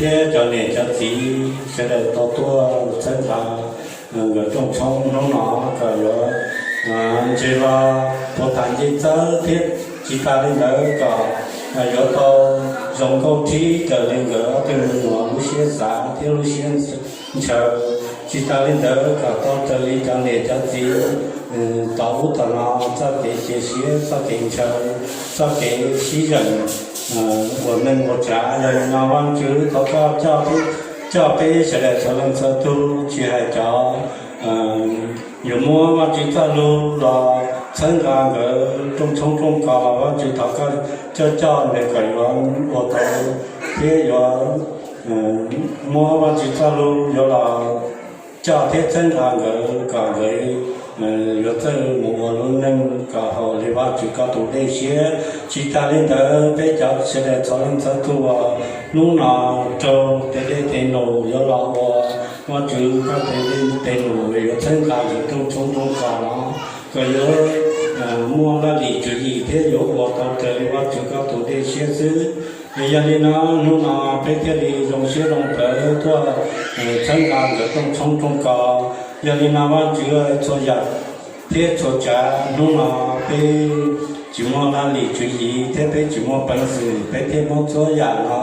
thiab cov niam cov txiv sawv daws tau tuaj txhawb nqa nkawd rooj tshoob hnub no kom yuav ntshe los puas tham nce txawb thiab tsis tas li ntawd kom yuav tau zoo nkauj thib raws li nkawd ob tug me nyuam lub siab xav thiab lub siab ntshaw. Tsis tas li ntawd kom tau raws li cov niam cov txiv tom ub tom no txoj kev cia siab, txoj kev ntshaw, txoj kev sib zeem ua neej ua tsav. Yog li no Vajtswv thov koj coj peb sawv daws txhua leej txhua tug, tsis hais cov yuav muab Vajtswv txoj lus los txhawb nqa nkawd rooj tshoob rooj kos los Vajtswv thov koj coj coj nkawd kom yuav ua tau thiab yuav muab Vajtswv txoj lus yuav los coj thiab txhawb nqa nkawd kom nkawd yuav txawj mus ua lub neej kom haum li Vajtswv koj tus dej siab. Tsis tas li ntawd peb cov sawv daws txhua leej txhua tug uas hnub no raug tes dej tes num yuav los ua Vajtswv koj tes dej tes num yuav txhawb nqa nkawd rooj tshoob rooj kos no kom yuav muaj laj lim tswv yim thiab yuav ua tau raws li Vajtswv koj tus dej siab xwb. Es yog li no hnub no peb thiaj li zoo siab zoo plawv tuaj txhawb nqa nkawd rooj tshoob rooj kos. Yog li no Vajtswv, txhua yam thiab txhua tsav hnub no peb tsis muaj laj lim tswv yim thiab peb tsis muaj peev xwm, peb thiaj muab txhua yam no